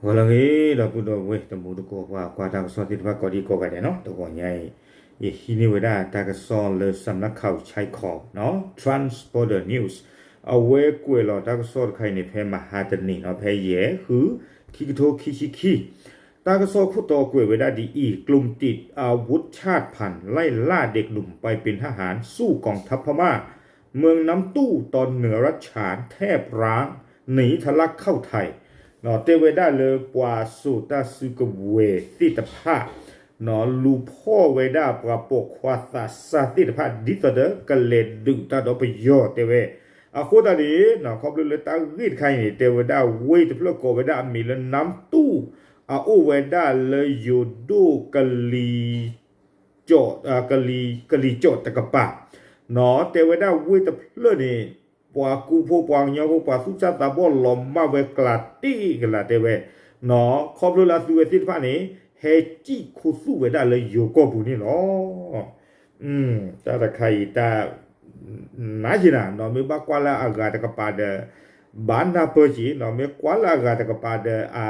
ဂီၤလၢအဂ့ၤ ဒီပုၢ်ဒီဝဲၢ်တံၤသကိး ပှၤကွၢ်တၢ်ကစီၣ်သ့ၣ်တဖၣ်ကိးဒံကိးဂၤဒဲးနီၤ, တဂီၤညါအံၤ ယဟံးန့ၢ်ဝဲဒၣ်တၢ်ကစီၣ်လၢ စးနၢခးခၠဲၣ်ခီ နီၤ, Trans Border News အဝဲကွဲးလီၤတၢ်ကစီၣ်တခါအံၤန့ၣ် ဖဲမဟါတနံၤနီၤ, ဖဲယဲၢ် ဃု ခံကထိခံဆံခံ, တၢ်ကစီၣ်ခိၣ်တီကွဲးဝဲဒၣ်ဒ်အံၤ, กลุ่มติดอาวุธชาติพันธุ์ไล่ล่าเด็กหนุ่มไปเป็นทหารสู้กองทัพพม่า เมืองน้ำตู้ตอนเหนือรัฐฉานแทบร้าง หนีทะลักเข้าไทย တဲဝဲဒၣ်လၢပှၤစိာ်တၢ်စုကဝဲၤသ့ၣ်တဖၣ် လူၤဖီၣ်ဝဲဒၣ်ပှၤပိာ်ခွါသးစၢ်သ့ၣ်တဖၣ် ဒ်သိးဒီးကလဲၤဒုးတၢ်ဒီးပယီၤ တဲဝဲ. အဃိသတးန့ၣ် ခီဖျိလၢတၢ်ဂ့ၢ်တခါအံၤန့ၣ် တဲဝဲဒၣ်ဝ့ၢ်တဖျၢၣ်ကိးဝဲဒၣ်အမံၤလၢ နမ်းတူ အအိၣ်ဝဲဒၣ်လၢယိၤဒိၣ်ကလံၤ ကလံၤကၠီၣ်တကပၤ, တဲဝဲဒၣ်ဝ့ၢ်တဖျၢၣ်န့ၣ် ပှၤကူဖိပှၤကညီဖိ ပှၤသူၣ်စၢ်သးဘီၣ်လီၤမၢ်ဝဲကျါတ့ၢ်ကလာ် တဲဝဲ, ခီဖျိလၢအသုဝဲသ့ၣ်တဖၣ်န့ၣ် ဟဲစံၣ်ခူသူၣ်ဝဲဒၣ်လၢယိၤကီၢ်ပူၤန့ၣ်လီၤ. တၢ်တခါအံၤတၢ် နးယံၤနၤ မ့ၢ်ဘၣ်ကွၢ်လၢအဂၤတကပၤဒီး ဘၣ်နၢ်ပၢၢ်က့ၤ, မ့ၢ်ကွၢ်လၢအဂၤတကပၤဒီး အ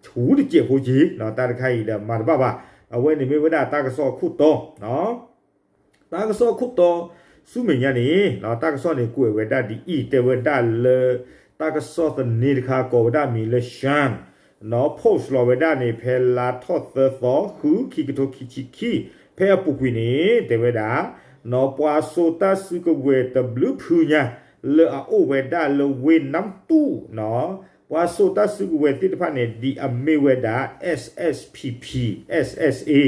ဆူတစဲးဖိက့ၤ, တၢ်တခါအံၤဒီးမၤတဘၣ်ဘၣ်. အဝဲန့ၣ်မ့ၢ်ဝဲဒၣ်တၢ်ကစီၣ်အခိၣ်တီ တၢ်ကစီၣ်အခိၣ်တီဆူမဲာ်ညါန့ၣ် တၢ်ကစီၣ်န့ၣ်ကွဲးဝဲဒၣ်ဒ်အံၤ, တဲဝဲဒၣ်လၢ တၢ်ကစီၣ်သန့တခါကိးဝဲဒၣ်အမံၤလၢ ရှမ်း နီၤ post လီၤဝဲဒၣ်န့ၣ် ဖဲလါထီၣ်သၢသီ ဃု ခံကထိခံဆံခံ ဖဲအပူၤကွံာ်န့ၣ် တဲဝဲဒၣ် နီၤ ပှၤစိာ်တၢ်စုကဝဲၤတဘျုးဖုညါ လၢအအိၣ်ဝဲဒၣ်လၢဝ့ၢ်နမ်းတူ နီၤ ပှၤစိာ်တၢ်စုကဝဲၤသ့ၣ်တဖၣ်န့ၣ် ဒ်အမ့ၢ်ဝဲဒၣ် SSPP SSA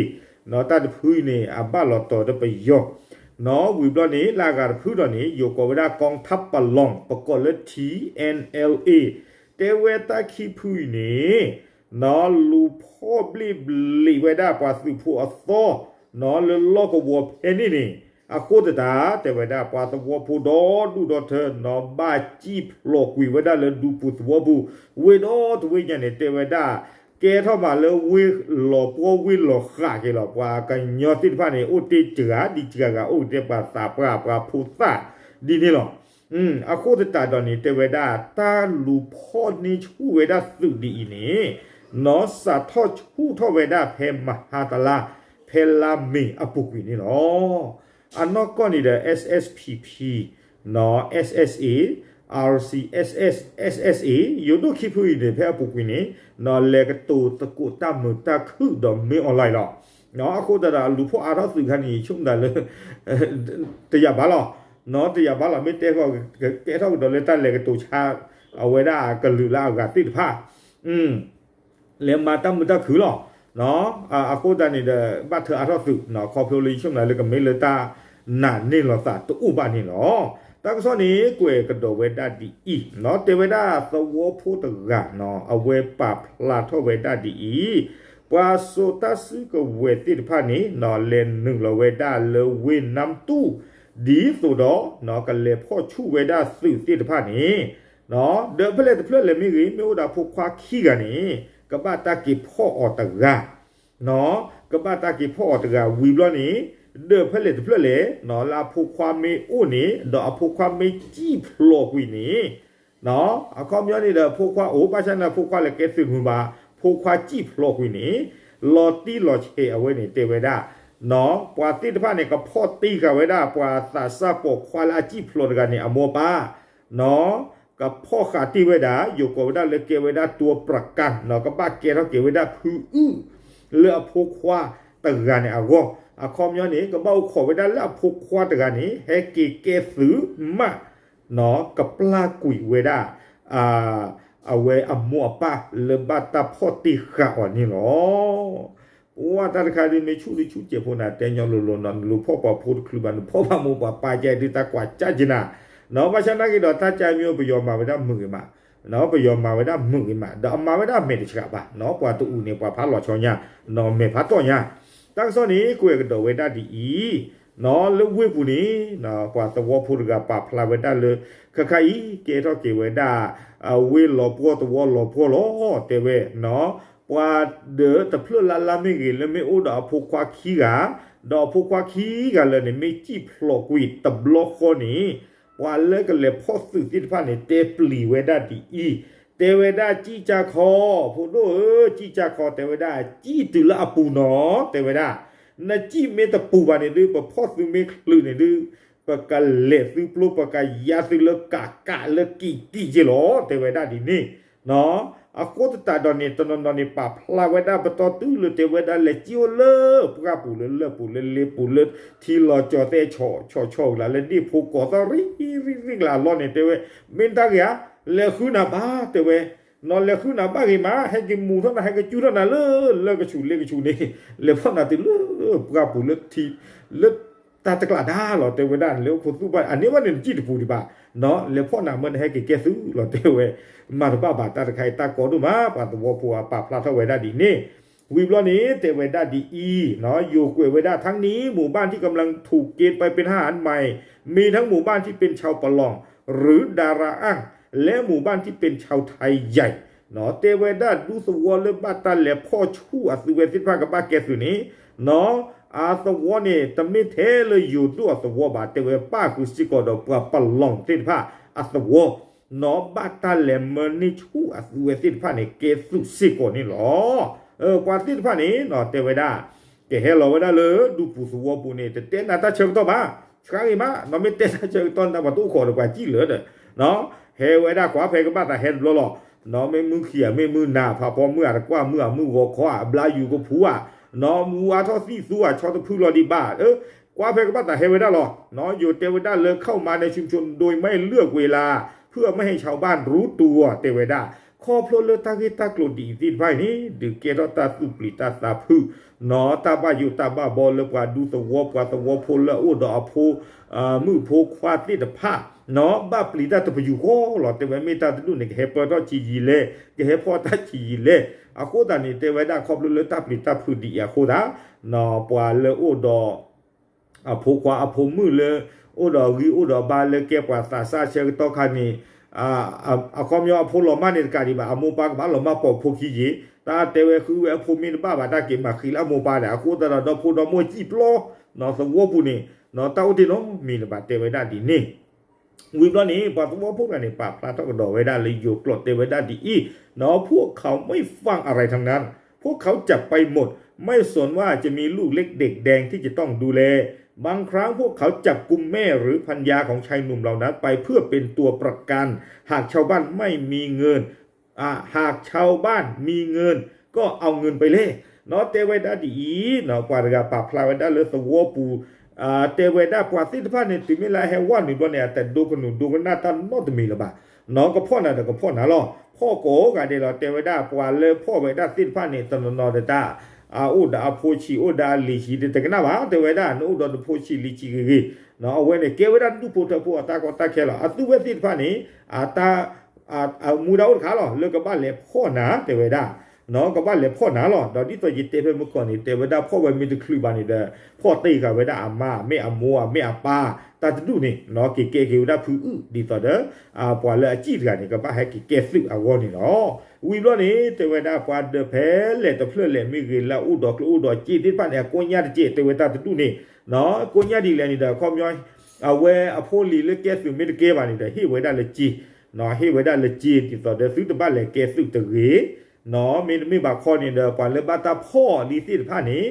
နီၤ တၢ်တဖုအံၤန့ၣ် အဘၣ်လီၤတီၤဒီးပယီၤ နီၤ ဝံၤဘျီန့ၣ် လၢအဂၤတဖုဒီးန့ၣ် ယိၤကိးဝဲဒၣ် กองทัพปะลอง ပကိးလၢ ထံ NLA တဲဝဲတၢ်ခံဖုအံၤန့ၣ် နီၤ လူၤဖီၣ်ဘျ့ၣ်ဘျ့ၣ်ဝဲဒၣ်ပှၤသုးဖိအသီ နီၤ လၢလီၢ်ကဝီၤဖဲန့ၣ်န့ၣ် အဃိသတး တဲဝဲဒၣ် ပှၤသဝီဖိဒီဒူၣ်ဒီထၢ နီၤ ဘၣ်စံၣ်ဖျိးကွံာ်ဝဲဒၣ်လၢဒူပူၤသဝီပူၤ ဝ့ၢ်ဒီတဝ့ၢ်ညါန့ၣ် တဲဝဲဒၣ် ကဲထီၣ်မးလၢဝ့ၢ်လီၤပှီၢ်ဝ့ၢ်လီၤဃးက့ၤလီၤ. ပှၤကညီသ့ၣ်တဖၣ်န့ၣ် အိၣ်တ့ၢ်စှၤဒ်စှၤဂၤ အိၣ်ကတဲပှၤသးပှၢ်ပှၤဖိသၣ်ဒ်န့ၣ်လီၤ. အဃိသတးဒီးန့ၣ် တဲဝဲဒၣ် တၢ်လူၤဖီၣ်န့ၢ်ဆူၣ်ဝဲဒၣ်သုးဒ်အံၤန့ၣ် နီၤ စးထီၣ်ဆူၣ်ထီၣ်ဝဲဒၣ်ဖဲမဟါတလါ ဖဲလါမ့ၤအပူၤကွံာ်န့ၣ်လီၤ. အနီၢ်ကီၢ်န့ၣ်ဒီး SSPP နီၤ SSA, RCSS, SSA ယိၤဒိၣ်ခံဖုအံၤန့ၣ် ဖဲအပူၤကွံာ်န့ၣ် နီၤ လဲၤကတိၤသကိးတၢ်မုာ်တၢ်ခုၣ်ဒီးမ့ၢ် online လီၤ. နီၤ အဃိသတးဒီးအလူၤဖီၣ်အါထီၣ်သုးခါန့ၣ် ယဆိကမိၣ်တၢ်လၢ တယာ်ဘၣ်လီၤ. နီၤ တယာ်ဘၣ်လီၤ မ့ၢ်တဲဃီ ကဲထီၣ်ကဒီးလၢတၢ်လဲၤကတိၤဆါ အဝဲဒၣ်ကလုာ်လၢအဂၤသ့ၣ်တဖၣ် လဲၤမၤတၢ်မုာ်တၢ်ခုၣ်လီၤ. အဃိသတးန့ၣ်ဒီး ဘၣ်ထၢအါထီၣ်သုး ခီဖျိလၢယဆိကမိၣ်လၢကမ့ၢ်လၢတၢ်နာ်န့ၢ်လိာ်သးတအိၣ်ဘၣ်န့ၣ်လီၤ. တၢ်ကစီၣ်န့ၣ်ကွဲးကဒီးဝဲဒၣ်ဒ်အံၤ နီၤ တဲဝဲဒၣ်သဝီဖိတဂၤ နီၤ အဝဲပာ်ဖျါထီၣ်ဝဲဒၣ်ဒ်အံၤ ပှၤစိာ်တၢ်စုကဝဲၤသ့ၣ်တဖၣ်န့ၣ် နီၤ လဲၤနုာ်လီၤဝဲဒၣ်လၢဝ့ၢ်နမ်းတူၣ် ဒ်သိးဒီး နီၤ ကလဲၤဖီၣ်ဆူၣ်ဝဲဒၣ်သုးသ့ၣ်တဖၣ်န့ၣ် နီၤ ဒီးဖဲလဲၣ်တဖျၢၣ်လဲၣ်မ့ၢ်ဂ့ၤ မ့ၢ်အိၣ်ဒီးအဖိခွါခံဂၤန့ၣ် ကဘၣ်တၢ်က့ၤဖီၣ်အီၤတဂၤ နီၤ ကဘၣ်တၢ်က့ၤဖီၣ်အီၤတဂၤ ဝံၤဘျီန့ၣ် ဒီးဖဲလဲၣ်တဖျၢၣ်လဲၣ် နီၤ လၢအဖိခွါမ့ၢ်အိၣ်န့ၣ် ဒီးအဖိခွါမ့ၢ်စံၣ်ဖျိးကွံာ်န့ၣ် နီၤ အခီပညီန့ၣ်ဒီး ဖိခွါအိၣ် ဘၣ်ဆၣ်န့ၣ် ဖိခွါလဲၤကဲသုးမုာ်ဘၣ် ဖိခွါစံၣ်ဖျိးကွံာ်န့ၣ် လီၤတံၢ်လီၤဆဲးအဝဲန့ၣ် တဲဝဲဒၣ် နီၤ ပှၤသ့ၣ်တဖၣ်န့ၣ် ကဖီၣ်တ့ၢ်ဃာ်ဝဲဒၣ် ပှၤသးစၢ်ပိာ်ခွါလၢအစံၣ်ဖျိးတဂၤန့ၣ် အမိၢ်အပၢ် နီၤ ကဖီၣ်ဃာ်တ့ၢ်ဝဲဒၣ် ယိၤကိးဝဲဒၣ်လၢကဲဝဲဒၣ် ตัวประกัน နီၤ ကဘၣ်ကဲထီၣ်က့ၤဝဲဒၣ်ဖုအုၣ် လၢအဖိခွါတဂၤန့ၣ်အဂီၢ် အခီပညီန့ၣ် ကဘၣ်အိၣ်ခိးဝဲဒၣ်လၢအဖိခွါတဂၤန့ၣ် ဟဲက့ၤကဲသုးမး နီၤ ကပျၢ်ကွံာ်ဝဲဒၣ် အဝဲအမိၢ်အပၢ်လၢဘၣ်တၢ်ဖီၣ်တ့ၢ်ဃာ်အီၤန့ၣ်လီၤ. ပဝဲတၢ်တခါဒ်မ့ၢ်ဆူၣ်ဒ်ဆူၣ်စဲးဖိန့ၣ် တဲညီလိၤလိၤနီၤ နလူၤဖီၣ်ပှၤဖိတချုးဘၣ် နဖီၣ်ဘၣ်မိၢ်ပှၤပၢ်ကဲဒ်တၢ်ကွၢ်ကၠၢ်က့ၤနၤ နီၤ ဘၣ်ဆၣ်နာ်က့ၤဒီး တၢ်ကၠၢ်မ့ၢ်ပယီၤမၤဝဲဒၣ်မုာ်ဂ့ၤမး နီၤ ပယီၤမၤဝဲဒၣ်မုာ်ဂ့ၤမး ဒီးအမၤဝဲဒၣ်မဲာ်တဆှးဘၣ် နီၤ ပှၤတအူးန့ၣ် ပှၤဖးလီၤဆီညါ နီၤ မဲာ်ဖးတီၢ်ညါ တၢ်ကစီၣ်န့ၣ် ကွဲးကဒီးဝဲဒၣ်ဒ်အံၤ နီၤ လၢဝ့ၢ်ပူၤန့ၣ် ပှၤသဝီဖိတဂၤပာ်ဖျါဝဲဒၣ်လၢ ခဲခါအံၤ ကဲထီၣ်က့ၤဝဲဒၣ် အဝ့ၢ်လီၤပှီၢ်သဝီလီၤပှီၢ်လီၤ တဲဝဲ နီၤ ပှၤဒီးတဖျၢၣ်လၢ်လၢ်မ့ၢ်ဂ့ၤ လၢမ့ၢ်အိၣ်ဒီးအဖိခွါခံဂၤ ဒီးအဖိခွါခံဂၤလၢာ်န့ၣ် မ့ၢ်စံၣ်ဖျိးကွံာ်တဘျီဃီန့ၣ် ပှၤလၢကလဲၤဖီၣ်သုးသ့ၣ်တဖၣ်န့ၣ် တဲပျံၤဝဲဒၣ်ဒ်အံၤ တဲဝဲဒၣ် ကံၢ်ကၠၢ်ခီ, ဖိဒိၣ်ဧၢ, ကံၢ်ကၠၢ်ခီ တဲဝဲဒၣ် ကံၢ်တုၤလၢအပူၤနီၤ, တဲဝဲဒၣ်, နကံၢ်မ့ၢ်တပူၤဘၣ်န့ၣ်ဒုး ပဖီၣ်သုမ့ၢ်ချုးန့ၣ်ဒုး ပကလဲၤသုပျိ ပကယါသုလၢကးကးလၢကံးကံးက့လီၤ တဲဝဲဒၣ်ဒ်န့ၣ် အဃိသတးဒီးန့ၣ် တနီၤနီၤန့ၣ် ပာ်ဖျါဝဲဒၣ်ပတီၢ်တုၤလၢ တဲဝဲဒၣ် လဲၤကံၢ်အိၣ်လၢပှၢ်ပူၤ လၢလၢၢ်ပူၤ လၢလ့ပူၤ လၢထံလီၤကၠီၤသဲးဆီၣ်ဆီၣ်ဆီၣ်ကလၤ လၢဒ့ၣ်ဖိကိးသီၣ်ရံၣ်ရံၣ်ရံၣ်ကလၤအလီၢ်န့ၣ် တဲဝဲ မ့ၢ်တၢ်ဂ့ၤဧါ, လဲၤဃုနၤဘၣ် တဲဝဲ, နီၢ်လဲၤဃုနၤဘၣ်ဂ့ၤမး ဟဲက့ၤမူၤထီၣ်နၤ ဟဲက့ၤကၠူထီၣ်နၤလၢ လၢကဆူးလ့ကဆူးန့ၣ် လဲၤဖီၣ်နၤတုၤလၢပှၢ်ပူၤလၢထံ လၢတၢ်တကျးဒါလီၤ တဲဝဲဒၣ် နလဲၤအိၣ်ခိးသူၣ်ဘၣ် အန့ၣ်ဘၣ်န့ၣ် နကံၢ်တပူၤဒံးဘၣ်, နီၢ်လဲၤဖီၣ်နၤမ့ၢ်နဟဲက့ၤကဲသုးလီၤ တဲဝဲ, မၤတဘၣ်ဘၣ်တၢ်တခါအံၤ တၢ်ကီဒိၣ်မး ပှၤသဝီဖိအပာ်ဖျါထီၣ်ဝဲဒၣ်ဒ်န့ၣ်, ဝံၤဘျီန့ၣ် တဲဝဲဒၣ်ဒ်အံၤ, ယိၤကွဲးဝဲဒၣ် ทั้งนี้ หมู่บ้านที่กำลังถูกเกณฑ์ไปเป็นทหารใหม่ มีทั้งหมู่บ้านที่เป็นชาวปะหล่อง หรือดาราอ่าง และหมู่บ้านที่เป็นชาวไทใหญ่ တဲဝဲဒၣ်ဒူသဝီလၢဘၣ်တၢ်လဲၤဖီၣ်ဆူၣ်အသုဝဲသ့ၣ်တဖၣ်ကဘၣ်ကဲသုးန့ၣ်, နီၢ် အသဝီန့ၣ် တမ့ၢ်ထဲလၢယိၤဒိၣ်အသဝီဘၣ် တဲဝဲပၣ်ဃုာ်စ့ၢ်ကီးဒီးပှၤပလီၢ်သ့ၣ်တဖၣ်အသဝီ, နီၢ် ဘၣ်တၢ်လဲၤမၢန့ၢ်ဆူၣ်အသုဝဲသ့ၣ်တဖၣ်န့ၣ် ကဲသုးစ့ၢ်ကီးန့ၣ်လီၤ. ပှၤသ့ၣ်တဖၣ်န့ၣ် နီၢ် တဲဝဲဒၣ် ကဟဲလီၤဝဲဒၣ်လၢဒူပူၤသဝီပူၤန့ၣ် တတဲနၤတၢ်ဆၢကတီၢ်ဘၣ်, ဆှါဂ့ၤမး နီၢ် မ့ၢ်တဲတၢ်ဆၢကတီၢ်န့ၣ် ပှၤတအိၣ်ခိးဒီးပှၤကံၣ်လၢာ်ဒီး ဟဲဝဲဒၣ်ကွၢ်ဖဲကဘၣ်သးဟဲတဘျီလီၤ. နီၢ် မ့ၢ်မုၢ်ခံဧါ မ့ၢ်မုၢ်နၤ ဖးဖီမုၢ်ဧါ တကွၢ်မုၢ်ဧါ မုၢ်ဂီၤခီဧါ အဘျါယူၤကဖူဧါ, နီၢ် မူအါထီၣ်သံၣ်သူဧါ ဆီတဖုလီၤဒံးဘၣ်, ကွၢ်ဖဲကဘၣ်သးဟဲဝဲဒၣ်လီၤ. နီၢ် ယိၤတဲဝဲဒၣ်လၢ เข้ามาในชุมชนโดยไม่เลือกเวลา เพื่อไม่ให้ชาวบ้านรู้ตัว တဲဝဲဒၣ် ခီဖျိလၢတၢ်ဂ့ၢ်တၢ်ကျိၤဒ်အံၤသ့ၣ်တဖၣ်အံၤန့ၣ် ဒုးကဲထီၣ်တၢ်သူၣ်ပျံၤတၢ်သးဖုး, နီၢ် တၢ်ဘၣ်ယိၣ်တၢ်ဘၣ်ဘီလၢပှၤဒူသဝီ ပှၤသဝီဖိလၢအအိၣ်ဒီးအဖိ မုၣ်ဖိခွါသ့ၣ်တဖၣ်, နီၢ် ဘၣ်ပျံၤတၢ်တပယူာ်ဃီလီၤ. တဲဝဲမ့ၢ်တၢ်တဒူၣ်န့ၣ် ကဟဲပၢၢ်ထီၣ်ဆံးယံာ်လဲၣ်, ကဟဲဖီၣ်တၢ်ဆံးယံာ်လဲၣ်. အဃိသတးန့ၣ် တဲဝဲဒၣ်ခီဖျိလၢတၢ်ပျံၤတၢ်ဖုးဒ်အံၤအဃိသတး, နီၢ် ပှၤလၢအိၣ်ဒီး အဖိခွါအဖိမုၣ်လၢ အိၣ်ဒီးဂံၢ်အိၣ်ဒီးဘါလၢကဲပှၤသးစၢ်ဆၢကတီၢ်ခါန့ၣ်, အခီပညီအဖိလီၤမၢ်န့ၣ်တကးဒံးဘၣ် အမိၢ်ပၢ်ကဘၣ်လီၤမၢ်ပိာ်ဖိခံယံာ်, တၢ်တဲဝဲဃုဝဲအဖိမ့ၢ်တဘၣ်ဘၣ် တၢ်က့ၤမၤဃံလၢအမိၢ်ပၢ်ဒီး အဃိသတးဒီး ဒီဖိဒီမိၢ်စံၣ်ပျီ, နီၢ် သဝီပူၤန့ၣ်, နီၢ် တၢ်အိၣ်တ့ၢ်နီတမံၤလၢၤဘၣ် တဲဝဲဒၣ်ဒ်န့ၣ် ဝံၤဘျီန့ၣ် ပှၤသဝီဖိတဂၤန့ၣ် ပာ်ဖျါထီၣ်ကဒီးဝဲဒၣ်လၢယိၤကျိာ်တဲဝဲဒၣ်ဒ်အံၤ, နီၢ် พวกเขาไม่ฟังอะไรทั้งนั้น พวกเขาจับไปหมด ไม่สนว่าจะมีลูกเล็กเด็กแดงที่จะต้องดูแล บางครั้งพวกเขาจับกุมแม่หรือภรรยาของชายหนุ่มเหล่านั้นไปเพื่อเป็นตัวประกัน หากชาวบ้านไม่มีเงิน อ่ะ หากชาวบ้านมีเงินก็เอาเงินไปแลก နီၢ် တဲဝဲဒၣ်ဒ်အံၤ, နီၢ် ပှၤတဂၤပာ်ဖျါဝဲဒၣ်လၢသဝီပူၤ, တဲဝဲဒၣ်ပှၤသ့ၣ်တဖၣ်န့ၣ် တုၤမ့ၢ်လၢအဟဲဝဲနုာ်ဘျီန့ၣ် အတဒိကနူၤဒိကနၣ်တၢ်နီတမံၤလၢၤဘၣ်, နီၢ် ကဖီၣ်နၤဒီးကဖီၣ်နၤလီၤ. ဖီၣ်ကိးဂၤဒဲးလီၤ. တဲဝဲဒၣ်ပှၤလၢဖီၣ်ဝဲဒၣ်သ့ၣ်တဖၣ်န့ၣ် တနီၤနီၤဒီးတၢ် အိၣ်ဒီးအဖိဆံး အိၣ်ဒီးအလံၤဆံး တကနၣ်ဘၣ် တဲဝဲဒၣ် နအိၣ်ဒီးနဖိဆံးလံၤဆံးဂ့ၤဂ့ၤ, အဝဲန့ၣ်ကဲဝဲဒၣ်ဒူၣ်ဖိထၢဖိအတၢ်ကီတၢ်ခဲလီၤ. အသုဝဲသ့ၣ်တဖၣ်န့ၣ် အတၢ် အမူဒါအိၣ်တခါလီၤ လၢကဘၣ်လဲၤဖီၣ်နၤ တဲဝဲဒၣ်, နီၢ် ကဘၣ်လဲၤဖီၣ်နၤလီၤ. ဒီးဒ်သိးယတဲဖဲမုၢ်ကီၢ်န့ၣ် တဲဝဲဒၣ်ဖီၣ်ဝဲမ့ၢ်တချုးဘၣ်န့ၣ်ဒီး ဖီၣ်တ့ၢ်ဃာ်ဝဲဒၣ်အမါ မ့ၢ်အမိၢ် မ့ၢ်အပၢ် တၢ်တဒူၣ်န့ၣ် နီၢ် က့ၤကဲက့ၤဝဲဒၣ်ဖုအုၣ် ဒ်သိးဒီး ပှၤလၢအစံၣ်တဂၤန့ၣ် ကဘၣ်ဟဲက့ၤကဲသုးအဂီၢ်န့ၣ်လီၤ. ဝံၤဘျီန့ၣ် တဲဝဲဒၣ်ပှၤဒီးဖဲလဲၣ်တဖျၢၣ်လဲၣ်မ့ၢ်ဂ့ၤ လၢအအိၣ်ဒီးကျိၣ်အိၣ်ဒီးစ့သ့ၣ်တဖၣ်န့ၣ် အကိညၢ်တကဲး တဲဝဲတၢ်တဒူၣ်န့ၣ်, နီၢ် ကိညၢ်ဒ်လဲၣ်န့ၣ်ဒီး ခီပညီ အဝဲအဖိလံၤလၢကဲသုးမ့ၢ်တကဲဘၣ်န့ၣ်ဒီး ဟ့ၣ်ဝဲဒၣ်လၢစ့, နီၢ် ဟ့ၣ်ဝဲဒၣ်လၢစ့ ဒ်သိးဒီးသုတဘၣ်လဲၤကဲသုးတဂ့ၤ, နီၢ် မ့တမ့ၢ်ဘၣ်ခီန့ၣ်ဒီး ပှၤလၢဘၣ်တၢ်ဖီၣ်လံသ့ၣ်တဖၣ်န့ၣ်,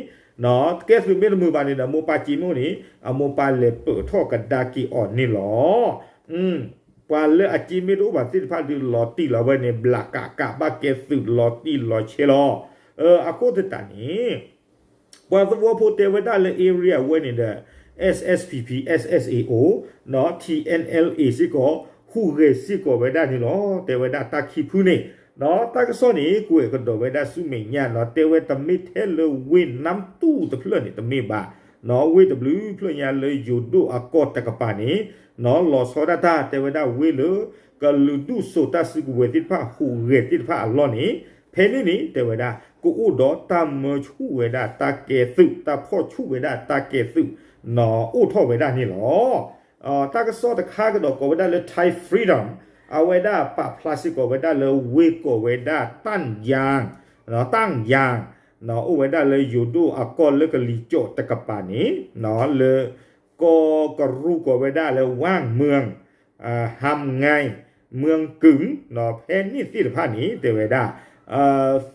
နီၢ် ကဲသုးမ့ၢ်တမုာ်ဘၣ်န့ၣ်ဒီး အမိၢ်ပၢ်စ့မ့ၢ်အိၣ်န့ၣ် အမိၢ်ပၢ်လဲၤပၢၢ်ထီၣ်ကဒါက့ၤအီၤန့ၣ်လီၤ. ပှၤလၢအစ့မ့ၢ်တအိၣ်ဘၣ်သ့ၣ်တဖၣ်ဒုး လီၤတံၢ်လီၤဝဲန့ၣ် ဘျးကးကးဘၣ်ကဲသုးလီၤတံၢ်လီၤဆဲးလီၤ. အဃိသတးန့ၣ် ပှၤသဝီဖိတဲဝဲဒၣ်လၢ area ဝဲန့ၣ်ဒီး SSPP SSA အိၣ်, နီၢ် TNLA စ့ၢ်ကီး ဟူးဂဲၤစ့ၢ်ကီးဝဲဒၣ်န့ၣ်လီၤ. တဲဝဲဒၣ်တၢ်ခံဖုန့ၣ်, နီၢ် တၢ်ကစီၣ်န့ၣ် ကွဲးကဒီးဝဲဒၣ်ဆူမဲာ်ညါ နီၢ် တဲဝဲတမ့ၢ်ထဲလၢဝ့ၢ်နါတူၢ်တဖျၢၣ်န့ၣ် တမ့ၢ်ဘၣ်, နီၢ် ဝ့ၢ်တဘျုးဖျၢၣ်ညါလၢယိၤဒိၣ်အကီၢ်တကပၤန့ၣ်, နီၢ် လီၤဆီဒၣ်တၢ် တဲဝဲဒၣ်ဝ့ၢ်လၢ ကလုာ်ဒူၣ်စိာ်တၢ်စုကဝဲၤသ့ၣ်တဖၣ်ဟူးဂဲၤသ့ၣ်တဖၣ်အလီၢ်န့ၣ်, ဖဲန့ၣ်န့ၣ် တဲဝဲဒၣ် ကအိၣ်ဒီးတၢ်မၢဆူၣ်ဝဲဒၣ်တၢ်ကဲသုး တၢ်ဖီၣ်ဆူၣ်ဝဲဒၣ်တၢ်ကဲသုး, နီၢ် အိၣ်ထီၣ်ဝဲဒၣ်န့ၣ်လီၤ. တၢ်ကစီၣ်တခါကဒီးကိးဝဲဒၣ်လၢ Thai Freedom အဝဲဒၣ်ပာ်ဖျါစ့ၢ်ကီးဝဲဒၣ်လၢဝ့ၢ်ကိးဝဲဒၣ် တၢ်ယၣ်, တၢ်ယၣ်, နီၢ် အိၣ်ဝဲဒၣ်လၢယိၤဒိၣ်အကီၢ်လၢကလံၤစိးတကပၤန့ၣ်, နီၢ် လၢ ကီၢ်ကရူၢ်ကိးဝဲဒၣ်လၢ ဝၣ်မၢၢ်, ဟၣ်ငဲၢ် မွင်းကုင် ဖဲန့ၣ်သ့ၣ်တဖၣ်န့ၣ် တဲဝဲဒၣ်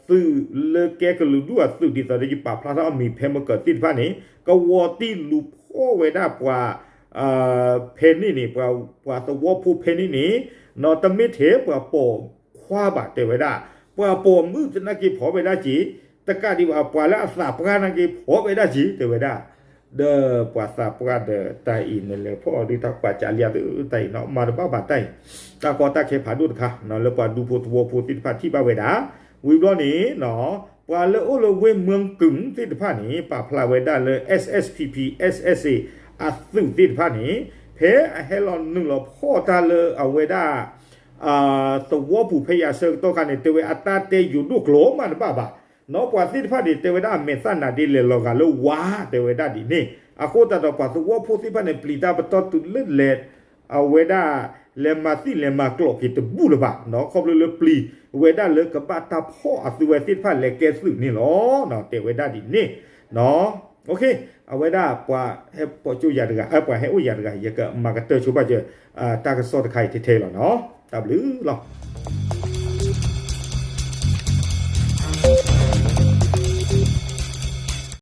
သုးလၢကဲကလုာ်ဒူၣ်အသုး ဒ်သိးဒီးယပာ်ဖျါထီၣ်အမံၤဖဲမကၢၤသ့ၣ်တဖၣ်န့ၣ် ကဝီၤတံၢ်လူၤဖီၣ်ဝဲဒၣ်ပှၤ ဖဲန့ၣ်န့ၣ် ပှၤသဝီဖိဖဲန့ၣ်န့ၣ် တမ့ၢ်ထဲပှၤပိာ်ခွါဘၣ် တဲဝဲဒၣ် ပှၤပိာ်မုၣ်သနာ်က့ဖီၣ်ဝဲဒၣ်က့ၤ တကးဒံးဘၣ် ပှၤလၢအသးပှၢ်နာ်က့ဖီၣ်ဝဲဒၣ်က့ၤ တဲဝဲဒၣ် ဒီးပှၤသးပှၢ်ဒီးတၢ်အံၤနလဲၤဖီၣ်အီၤဒုးတၢ်ကွၢ်ကးလံအသုးတၢ်အံၤနီၤ မၤတဘၣ်ဘၣ်တၢ်အံၤ တၢ်ကီတၢ်ခဲဖးဒိၣ်တခါ လၢပှၤဒူဖိသဝီဖိသ့ၣ်တဖၣ်ထံၣ်ဘၣ်ဝဲဒၣ် ဝံၤဘျီန့ၣ် ပှၤလၢအိၣ်လၢဝ့ၢ်မွင်းကုင်သ့ၣ်တဖၣ်န့ၣ် ပာ်ဖျါဝဲဒၣ်လၢ SSPP SSA အသုးသ့ၣ်တဖၣ်န့ၣ် ဖဲအဟဲလီၤနုာ်လီၤဖီၣ်တၢ်လၢအဝဲဒၣ် သဝီပူၤဖဲယၤဆၢကတီၢ်ခါန့ၣ် တဲဝဲအတၢ်တဲယိၤဒိၣ်ကျိၤမးတဘၣ်ဘၣ် နီၢ်ပှၤသ့ၣ်တဖၣ်န့ၣ် တဲဝဲဒၣ်အမဲာ်သၣ်နးဒ့လဲၤလီၤဂာ်လၢဝါ တဲဝဲဒၣ်ဒ်န့ၣ် အဃိသတးဒီးပှၤသဝီဖိသ့ၣ်တဖၣ်န့ၣ် ပျံၤတၢ်ပတီၢ်တုၤလၢလဲၤ အဝဲဒၣ် လဲၤမၤသံၣ်လဲၤမၤကျိးက့ၤတဘူၣ်လၢၤဘၣ် ခီဖျိလၢပျံၤဝဲဒၣ်လၢကဘၣ်တၢ်ဖီၣ်အသုဝဲသ့ၣ်တဖၣ်လဲၤကဲသုးန့ၣ်လီၤ တဲဝဲဒၣ်ဒ်န့ၣ် အဝဲဒၣ်ပှၤဟဲပိာ်ကၠိယၤတဂၤ ပှၤဟဲအိၣ်ယၤတဂၤ ယကမၤကတၢၢ်ဆိပာ်စၢၤ တၢ်ကစီၣ်တခါအံၤထဲထဲလီၤနီၤ တၢ်ဘျုးလီၤ